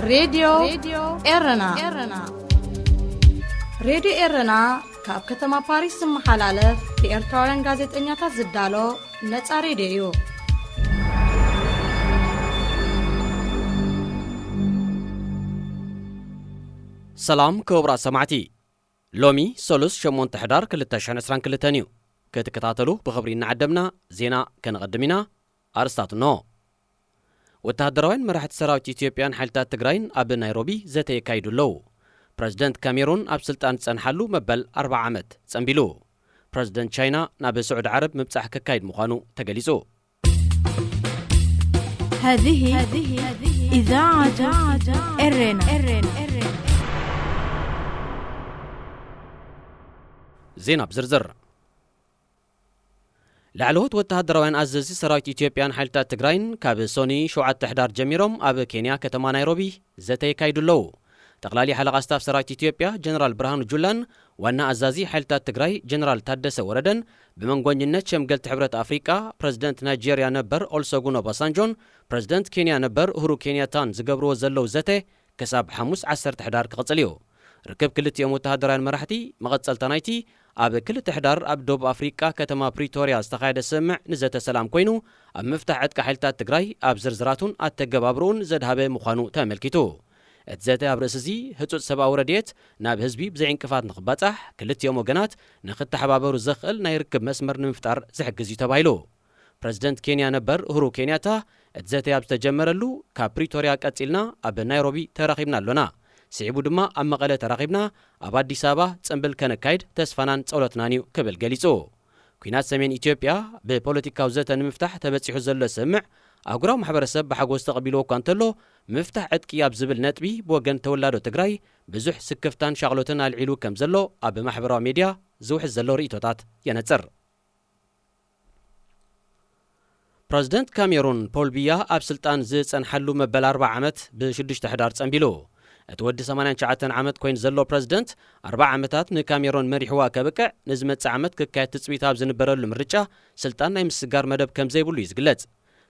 ሬድዮ ኤረና። ሬድዮ ኤረና ካብ ከተማ ፓሪስ ዝመሓላለፍ ብኤርትራውያን ጋዜጠኛታት ዝዳሎ ነጻ ሬድዮ እዩ። ሰላም ክቡራት ሰማዕቲ፣ ሎሚ ሰሉስ ሸሞንተ ሕዳር ክልተ ሽሕን ዕስራን ክልተን እዩ። ክትከታተሉ ብኽብሪ እናዓደምና ዜና ከነቐድም ኢና። ኣርስታት እንሆ። ወተሃደራውያን መራሕቲ ሰራዊት ኢትዮጵያን ሓይልታት ትግራይን ኣብ ናይሮቢ ዘተ የካይዱ ኣለዉ። ፕረዚደንት ካሜሩን ኣብ ስልጣን ዝጸንሓሉ መበል ኣርብዓ ዓመት ጸንቢሉ። ፕረዚደንት ቻይና ናብ ስዑዲ ዓረብ ምብጻሕ ከካይድ ምዃኑ ተገሊጹ። هذه إذاعة إرنا. ዜና ብዝርዝር። ላዕለዎት ወተሃደራውያን ኣዘዝቲ ሰራዊት ኢትዮጵያን ሓይልታት ትግራይን ካብ ሶኒ ሸውዓተ ሕዳር ጀሚሮም ኣብ ኬንያ ከተማ ናይሮቢ ዘተ የካይዱ ኣለዉ። ጠቕላሊ ሓለቓ ስታፍ ሰራዊት ኢትዮጵያ ጀነራል ብርሃኑ ጁላን ዋና ኣዛዚ ሓይልታት ትግራይ ጀነራል ታደሰ ወረደን ብመንጎኝነት ሸምገልቲ ሕብረት ኣፍሪቃ፣ ፕረዚደንት ናይጄርያ ነበር ኦልሰጉን ኦባሳንጆን ፕረዚደንት ኬንያ ነበር ኡሁሩ ኬንያታን ዝገብርዎ ዘለዉ ዘተ ክሳብ ሓሙስ ዓሰርተ ሕዳር ክቕጽል እዩ። ርክብ ክልቲኦም ወተሃደራውያን መራሕቲ መቐጸልታ ናይቲ ኣብ ክልተ ሕዳር ኣብ ደቡብ ኣፍሪቃ ከተማ ፕሪቶርያ ዝተኻየደ ስምምዕ ንዘተ ሰላም ኮይኑ፣ ኣብ ምፍታሕ ዕጥቂ ሓይልታት ትግራይ ኣብ ዝርዝራቱን ኣተገባብርኡን ዘድሃበ ምዃኑ ተመልኪቱ። እቲ ዘተ ኣብ ርእሲ እዚ ህጹጽ ሰብኣዊ ረድኤት ናብ ህዝቢ ብዘይ ዕንቅፋት ንኽባጻሕ ክልቲኦም ወገናት ንኽተሓባበሩ ዘኽእል ናይ ርክብ መስመር ንምፍጣር ዝሕግዝ እዩ ተባሂሉ። ፕረዚደንት ኬንያ ነበር ኡሁሩ ኬንያታ እቲ ዘተ ኣብ ዝተጀመረሉ፣ ካብ ፕሪቶርያ ቀጺልና ኣብ ናይሮቢ ተራኺብና ኣሎና፣ ስዒቡ ድማ ኣብ መቐለ ተራኺብና ኣብ ኣዲስ ኣበባ ጽምብል ከነካይድ ተስፋናን ጸሎትናን እዩ ክብል ገሊጹ። ኲናት ሰሜን ኢትዮጵያ ብፖለቲካዊ ዘተ ንምፍታሕ ተበጺሑ ዘሎ ስምምዕ ኣህጉራዊ ማሕበረሰብ ብሓጎስ ተቐቢልዎ እኳ እንተሎ፣ ምፍታሕ ዕጥቂ ኣብ ዝብል ነጥቢ ብወገን ተወላዶ ትግራይ ብዙሕ ስክፍታን ሻቕሎትን ኣልዒሉ ከም ዘሎ ኣብ ማሕበራዊ ሜድያ ዝውሕዝ ዘሎ ርእይቶታት የነጽር። ፕረዚደንት ካሜሩን ፖል ቢያ ኣብ ስልጣን ዝጸንሓሉ መበል ኣርብዓ ዓመት ብሽዱሽተ ሕዳር ጸንቢሉ። እቲ ወዲ ሰማንያን ትሽዓተን ዓመት ኮይኑ ዘሎ ፕረዚደንት፣ ኣርብዓ ዓመታት ንካሜሩን መሪሕዋ ከብቅዕ፣ ንዝመጽእ ዓመት ክካየድ ትጽቢት ኣብ ዝንበረሉ ምርጫ ስልጣን ናይ ምስጋር መደብ ከም ዘይብሉ እዩ ዝግለጽ።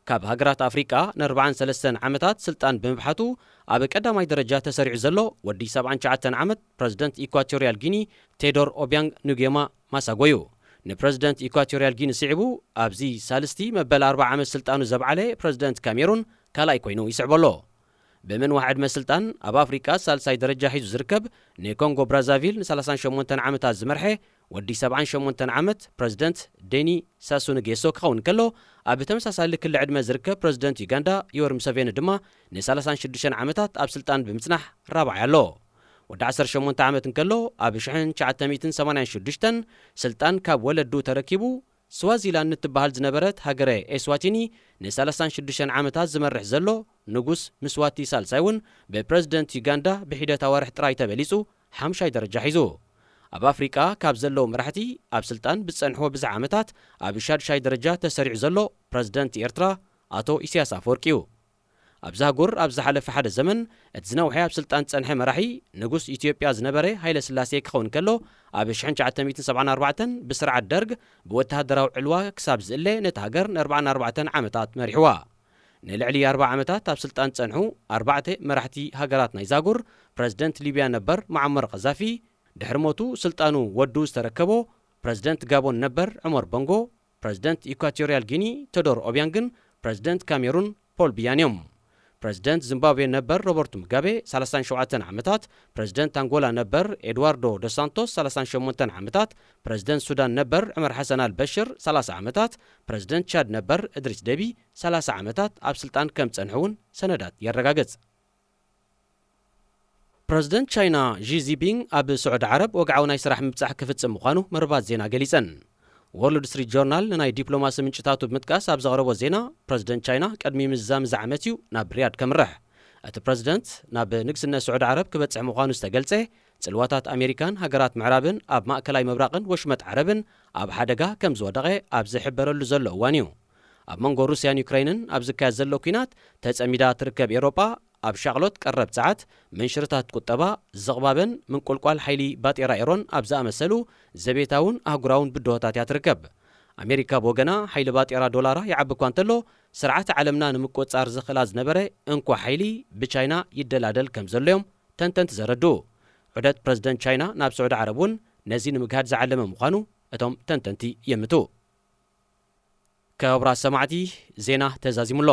ካብ ሃገራት ኣፍሪቃ ንኣርብዓን ሰለስተን ዓመታት ስልጣን ብምብሓቱ፣ ኣብ ቀዳማይ ደረጃ ተሰሪዑ ዘሎ ወዲ ሰብዓን ትሽዓተን ዓመት ፕረዚደንት ኢኳቶርያል ጊኒ ቴዶር ኦቢያንግ ኑጌማ ማሳጎ እዩ። ንፕረዚደንት ኢኳቶርያል ጊኒ ስዒቡ፣ ኣብዚ ሳልስቲ መበል ኣርብዓ ዓመት ስልጣኑ ዘብዓለ ፕረዚደንት ካሜሩን ካልኣይ ኮይኑ ይስዕቦ ኣሎ። ብምንዋሕ ዕድመ ስልጣን ኣብ ኣፍሪቃ ሳልሳይ ደረጃ ሒዙ ዝርከብ፣ ንኮንጎ ብራዛቪል ንሰላሳን ሸሞንተን ዓመታት ዝመርሐ ወዲ ሰብዓን ሸሞንተን ዓመት ፕረዚደንት ዴኒ ሳሱ ንጌሶ ክኸውን ከሎ፣ ኣብ ተመሳሳሊ ክሊ ዕድመ ዝርከብ ፕረዚደንት ዩጋንዳ ዮወሪ ሙሰቬኒ ድማ ንሰላሳን ሽዱሽተን ዓመታት ኣብ ስልጣን ብምጽናሕ ራብዓይ ኣሎ። ወዲ ዓሰርተ ሸሞንተ ዓመት እንከሎ፣ ኣብ ሽሕን ትሽዓተ ሚእትን ሰማንያን ሽዱሽተን ስልጣን ካብ ወለዱ ተረኪቡ፣ ስዋዚላንድ እትበሃል ዝነበረት ሃገረ ኤስዋቲኒ ንሰላሳን ሽዱሽተን ዓመታት ዝመርሕ ዘሎ ንጉስ ምስዋቲ ሳልሳይ እውን ብፕረዚደንት ዩጋንዳ ብሒደት ኣዋርሕ ጥራይ ተበሊጹ ሓምሻይ ደረጃ ሒዙ። ኣብ ኣፍሪቃ ካብ ዘለዉ መራሕቲ ኣብ ስልጣን ብዝጸንሕዎ ብዝሕ ዓመታት ኣብ ሻድሻይ ደረጃ ተሰሪዑ ዘሎ ፕረዚደንት ኤርትራ ኣቶ ኢሳያስ ኣፈወርቂ እዩ። ኣብዚ ኣህጉር ኣብ ዝሓለፈ ሓደ ዘመን እቲ ዝነውሐ ኣብ ስልጣን ዝጸንሐ መራሒ ንጉስ ኢትዮጵያ ዝነበረ ሃይለ ስላሴ ክኸውን ከሎ፣ ኣብ ሽሕን ትሽዓተ ሚእትን ሰብዓን ኣርባዕተን ብስርዓት ደርግ ብወተሃደራዊ ዕልዋ ክሳብ ዝእለ ነቲ ሃገር ንኣርብዓን ኣርባዕተን ዓመታት መሪሕዋ። ንልዕሊ ኣርብዓ ዓመታት ኣብ ስልጣን ዝጸንሑ ኣርባዕተ መራሕቲ ሃገራት ናይ ዛጉር፣ ፕረዚደንት ሊብያ ነበር መዓመር ቀዛፊ፣ ድሕሪ ሞቱ ስልጣኑ ወዱ ዝተረከቦ ፕረዚደንት ጋቦን ነበር ዑመር ቦንጎ፣ ፕረዚደንት ኢኳቶርያል ጊኒ ቴዶር ኦቢያንግን ፕረዚደንት ካሜሩን ፖል ቢያን እዮም። ፕረዚደንት ዚምባብዌ ነበር ሮበርት ሙጋቤ ሰላሳን ሸውዓተን ዓመታት፣ ፕረዚደንት ኣንጎላ ነበር ኤድዋርዶ ዶስ ሳንቶስ ሰላሳን ሸሞንተን ዓመታት፣ ፕረዚደንት ሱዳን ነበር ዑመር ሓሰን ኣል በሽር ሰላሳ ዓመታት፣ ፕረዚደንት ቻድ ነበር እድሪስ ደቢ ሰላሳ ዓመታት ኣብ ስልጣን ከም ዝጸንሑ እውን ሰነዳት የረጋግጽ። ፕረዚደንት ቻይና ዢ ጂንፒንግ ኣብ ስዑዲ ዓረብ ወግዓዊ ናይ ስራሕ ምብጻሕ ክፍጽም ምዃኑ መርባት ዜና ገሊጸን። ዎርልድ ስትሪት ጆርናል ንናይ ዲፕሎማሲ ምንጭታቱ ብምጥቃስ ኣብ ዘቕረቦ ዜና፣ ፕረዚደንት ቻይና ቅድሚ ምዝዛም እዚ ዓመት እዩ ናብ ሪያድ ከምርሕ። እቲ ፕረዚደንት ናብ ንግስነት ስዑዲ ዓረብ ክበጽሕ ምዃኑ ዝተገልጸ፣ ጽልዋታት ኣሜሪካን ሃገራት ምዕራብን ኣብ ማእከላይ ምብራቕን ወሽመጥ ዓረብን ኣብ ሓደጋ ከም ዝወደቐ ኣብ ዝሕበረሉ ዘሎ እዋን እዩ። ኣብ መንጎ ሩስያን ዩክረይንን ኣብ ዝካየድ ዘሎ ኲናት ተጸሚዳ ትርከብ ኤውሮጳ፣ ኣብ ሻቕሎት ቀረብ ጸዓት፣ ምንሽርታት ቁጠባ፣ ዝቕባበን ምንቁልቋል ሓይሊ ባጤራ ኤሮን ኣብ ዝኣመሰሉ ዘቤታውን ኣህጉራውን ብድሆታት እያ ትርከብ። ኣሜሪካ ብወገና ሓይሊ ባጤራ ዶላራ ይዓቢ እኳ እንተሎ፣ ስርዓት ዓለምና ንምቁጽጻር ዝኽእላ ዝነበረ እንኮ ሓይሊ ብቻይና ይደላደል ከም ዘሎ እዮም ተንተንቲ ዘረድኡ። ዑደት ፕረዚደንት ቻይና ናብ ስዑዲ ዓረብ እውን ነዚ ንምግሃድ ዝዓለመ ምዃኑ እቶም ተንተንቲ የምቱ። ክቡራት ሰማዕቲ፣ ዜና ተዛዚሙ ኣሎ።